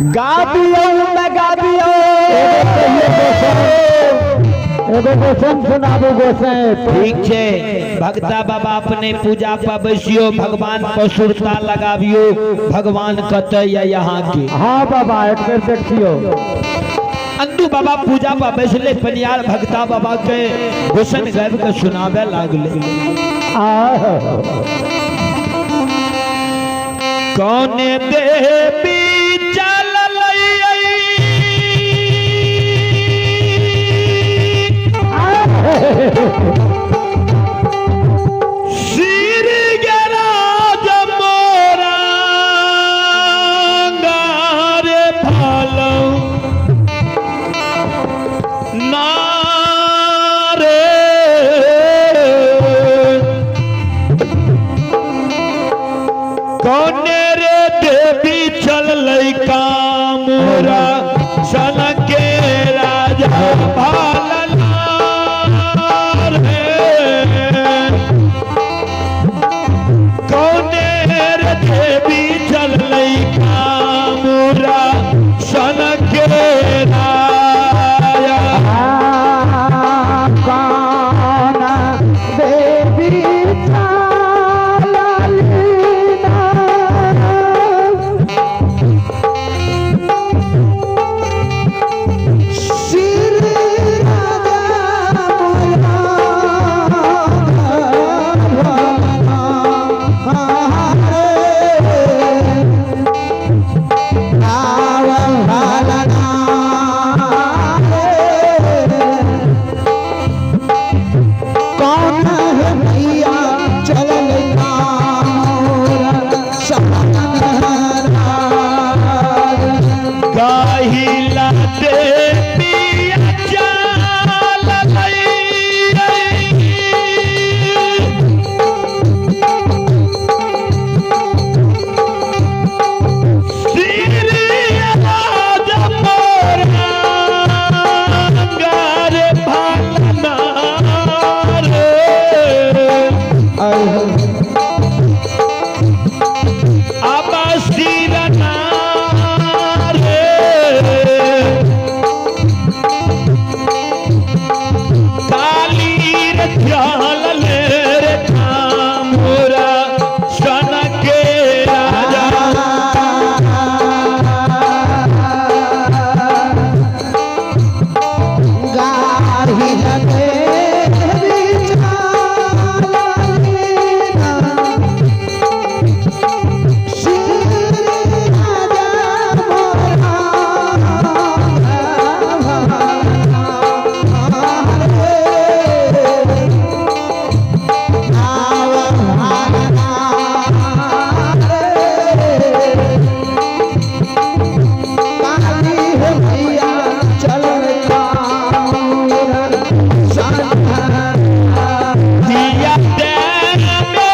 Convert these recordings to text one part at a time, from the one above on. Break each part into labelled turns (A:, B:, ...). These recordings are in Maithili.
A: गाबियौ लगाबियौ।
B: एगो गोसैन सुनाबू गोसैन।
C: ठीक छे भगता बाबा, अपने पूजा पर बैसियो, भगवान पर सुरता लगाबियो, भगवान कतऽ या यहाँ के।
B: हाँ बाबा, एक बेर देखियो।
C: अंदू बाबा पूजा पर बैसले, पनियार भगता बाबा के गोसन गाबि के सुनाबे लागले।
B: आह।
C: कौन देवी चलल? सिर गेराज मोरा रे भालो ना रे, कौने रे देवी चललै कामुरा सन के राजा भालना रे, कौने रे देवी चललै कामुरा सन के राजा।
A: कौन देवी चलली ना? श्री राजा कौन है भैया चल
C: गाहिला देवी चललै। श्री राज मोरा रे भालना रे, आबा सिरना रे, काली रे चलल रे ठामुरा सन के राजा।
A: गाही देवी चलली ना, श्री राजा मोरा काली है भैया चल।
C: दिया देवे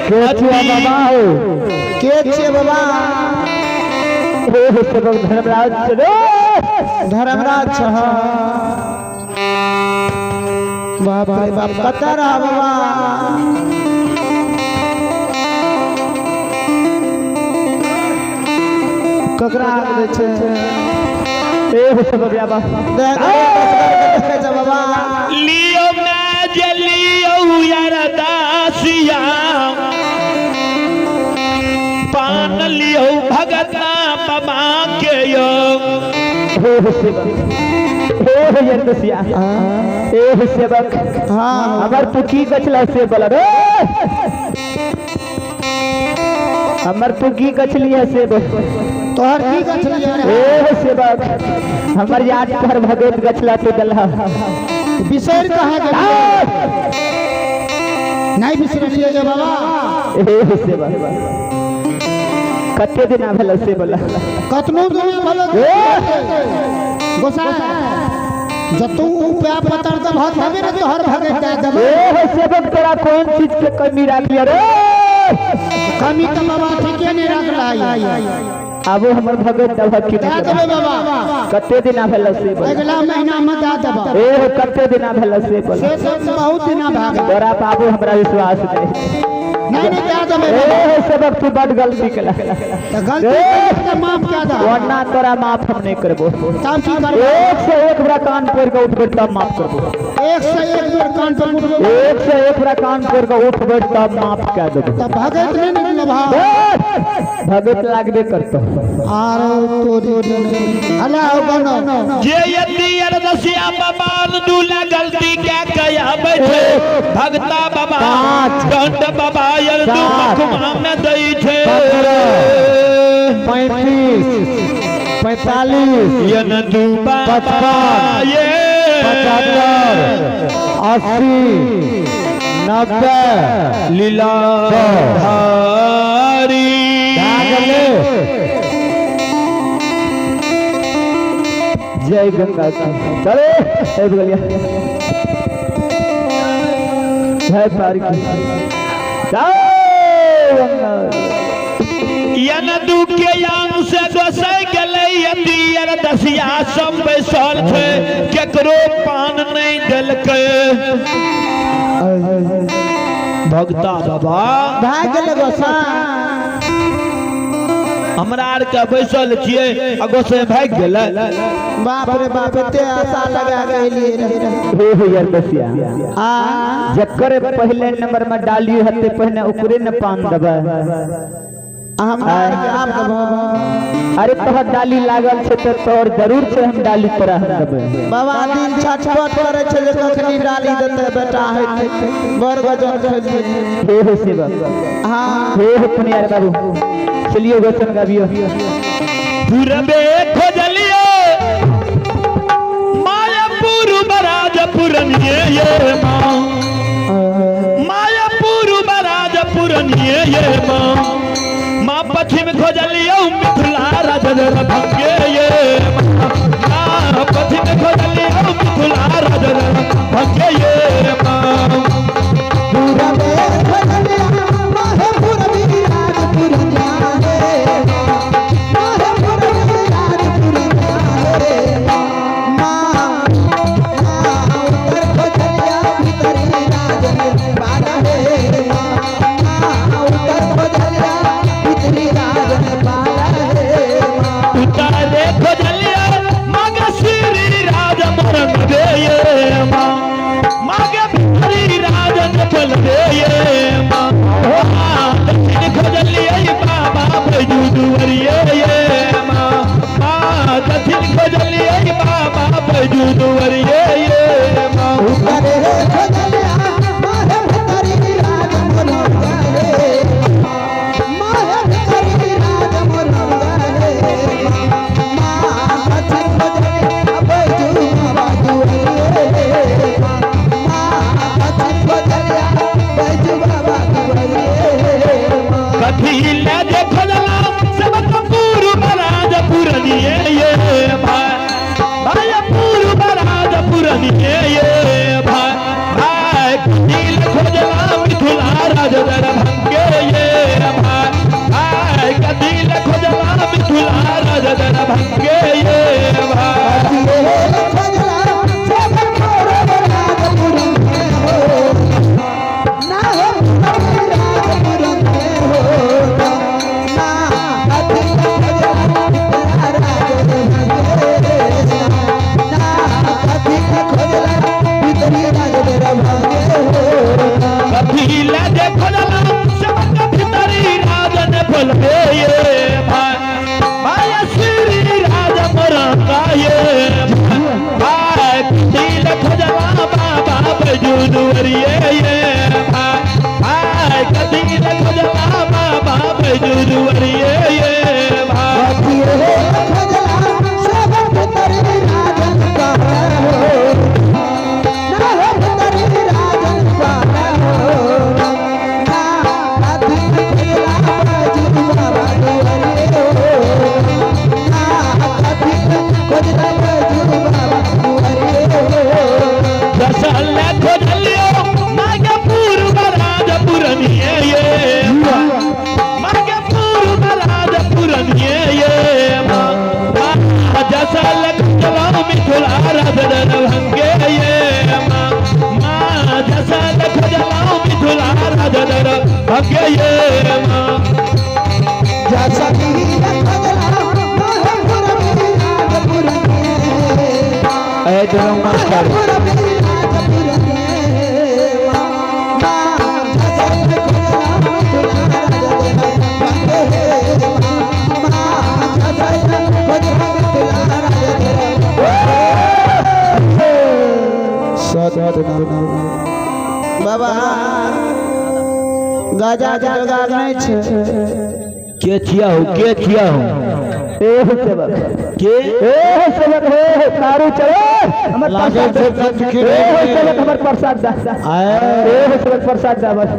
B: के छियै बाबा हो?
A: के छियै बाबा?
B: हे हो सेवक धर्मराज चलो।
A: धर्मराज छह। बाप रे बाप, कतऽ रह बाबा? ककरा हाथ दै छै?
B: हे हो सेवक बाबा।
A: देख देखै छै बाबा।
C: लियो मैं जलियो यार दासिया पान लियो भगता बाबा के यो।
B: हे हो सेवक, हे हो यरदसिया, हे हो सेवक।
A: हाँ।
B: हमर तू की गछला से बोला रे? हमर तू की गछली है से बोल?
A: तोहर की गछलियै रे?
B: हे हो सेवक, हमर याद पर भगत गछला तू दलहा।
A: बिसरि कहाँ गेलियै? नहीं बिसरलियै गे बाबा।
B: हे हो सेवक, कते दिन भेल से बोला?
A: कतनो दिन भेल गोसाई, जब तू रुपया पतर देबह तबे ने तोहर भगत दए देबौ।
B: हे हो सेवक, तोरा कौन चीज के कमी राखलियै रे?
A: कमी तऽ बाबा ठीके नहीं रखलै।
B: आबो हमर भगत दबह की
A: दए
B: नहि?
A: देबै बाबा।
B: कते दिन भेल से बोला?
A: अगला महीना में दए देबह।
B: ए हो, कते दिन भेल से बोला?
A: से सब बहुत दिन भए गेल।
B: तोरा बाबू हमरा विश्वास नहीं।
A: नहीं नहीं, दए देबै
B: ए
A: बाबा।
B: हो सेवक, तू बड गलती केला।
A: तऽ गलती केलियै तऽ माफ कए दह।
B: वरना तोरा माफ हम नहीं करबो।
A: तब की करबै?
B: एक से एक बड़ा कान फोड़ के उठबै तब माफ करबो।
A: एक से एक बेर कान पर उठबै?
B: एक से एक बड़ा कान फोड़ के उठबै तब माफ कह देबो।
A: तऽ भगत नहीं ने लेबह?
B: भगत लागबे करतो।
A: आर तोरी अला हो बनो।
C: जे यदि अरदसिया बाबा दूला गलती क्या कया बैठे भगता बाबा
B: पाँच,
C: दंड बाबा यदु
B: सात,
C: मखुमा में दै छै।
B: 35, 45,
C: यन दू बाबा
B: 55,
C: ये
B: 75, 80, 90,
C: लीला
B: 100।
C: धारी
B: भए गेलै। जय गंगा की। चले आबि गेलियै। जय पार की, जय गंगा।
C: यन दू के यांग से गोसै गेलै यदि अरदसिया सब बैसल छै, केकरो पान नहीं देलकै भगता बाबा।
A: भए गेलै गोसाई।
C: हमरा आर के बैसल छियै आ गोसै भागि गेलै।
A: बाप रे बाप, एते आशा लगा के एलियै रहे।
B: हे हो यार बसिया,
A: आ
B: जकर पहले नंबर में डालियो हते पहिने ओकरे न पान देबै।
A: हमरा आर के आब देबह?
B: अरे तोहर डाली लागल छै तऽ तोहर जरूर छै, हम डाली तोरा हम देबै।
A: बाबा दिन छटपट करै छै जे कखनी डाली देतै बेटा हेतै, बड़ गजब खेलियै।
B: हे हो सेवक।
A: हाँ।
B: हे हो पुनियार बाबू, चलियो गोसन गाबियो।
C: पूरबे खोजलिए मायापुर बराज पुरनिये ये माँ, मायापुर बराज पुरनिये ये माँ, माँ पश्चिम खोजलियो मिथिला राज भंगे ये माँ, माँ पश्चिम खोजलियो मिथिला राज भंगे ये माँ।
A: पूरबे खोजलिया माहे पूरबी राजपुर जाहे, माहे पूरबी राजपुर जाहे माँ, माँ उत्तर खोजलिया भीतरी राज पारा हे माँ, माँ उत्तर खोजलिया भीतरी राज पारा हे माँ।
C: उतारे खोजलिया मग श्री राज मरण दे ये माँ, मग भिखारी राजन चल दे ये माँ, दक्षिण खोजलिया बाबा बैजू दुवरिये ये माँ, माँ दक्षिण खोजलिया बाबा बैजू दुवरिये ये माँ।
A: उत्तरे खोजलिया माहे भीतरी राज मोर हे, माहे भीतरी राज मोर हे माँ, दक्षिण खोजलिया बैजू बाबा दुआरे माँ, दक्षिण खोजलिया बैजू बाबा दुआरे माँ।
C: कथी ले जे खोजला सब पूर्व राज पुरनिये ये भाई, भाई पूर्व राज पुरनिये ये भाई, भाई कथी ले खोजला मिथिला राज दरभंगे। बैजू दुआरिये ये माँ। जसल खोजलियो मागे पूर्व राजपुरनिये ये माँ। मागे पूर्व राजपुरनिये ये माँ। जसल खोजलो मिथुला राजदर भंगे ये माँ। माँ जसल खोजलो मिथुला राजदर भंगे ये माँ।
A: ए दुनू मास्टर बाबा गाजा के जोगाड़ नहीं छे।
C: के छिया हो, के छिया हो,
B: ए हो सेवक,
C: के
B: ए हो सेवक, हे हो तारू चलो हमर
A: लागे
B: प्रसाद
A: छै
B: दे।
A: सचखी
B: ए हो सेवक हमर प्रसाद दा।
A: आए
B: ए हो सेवक प्रसाद दा बस।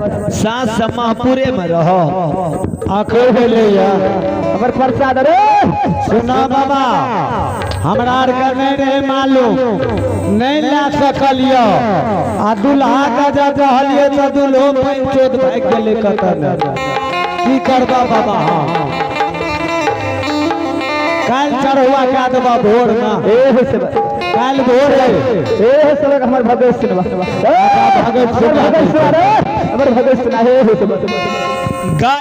C: सास समाहपुरे में रहो।
A: आखिर भेलैया।
B: हमर प्रसाद अरे
A: सुना बाबा, हमरा आर के नहीं रहे मालूम, नहीं ला सकलियो। आ दुल्हा के जब रहलिए तो दुल्हो पंचोद भाग गेलै कतऽ ने। की करबा बाबा? हाँ, काल्हि चढ़ुआ कए देबा भोर में।
B: ए हो सेवक,
A: काल्हि भोर है।
B: ए हो सेवक हमर भगत सुनबा।
A: भगत सुना।
B: हमर भगत सुना रे, हमर भगत सुना। हे हो सेवक।
C: गा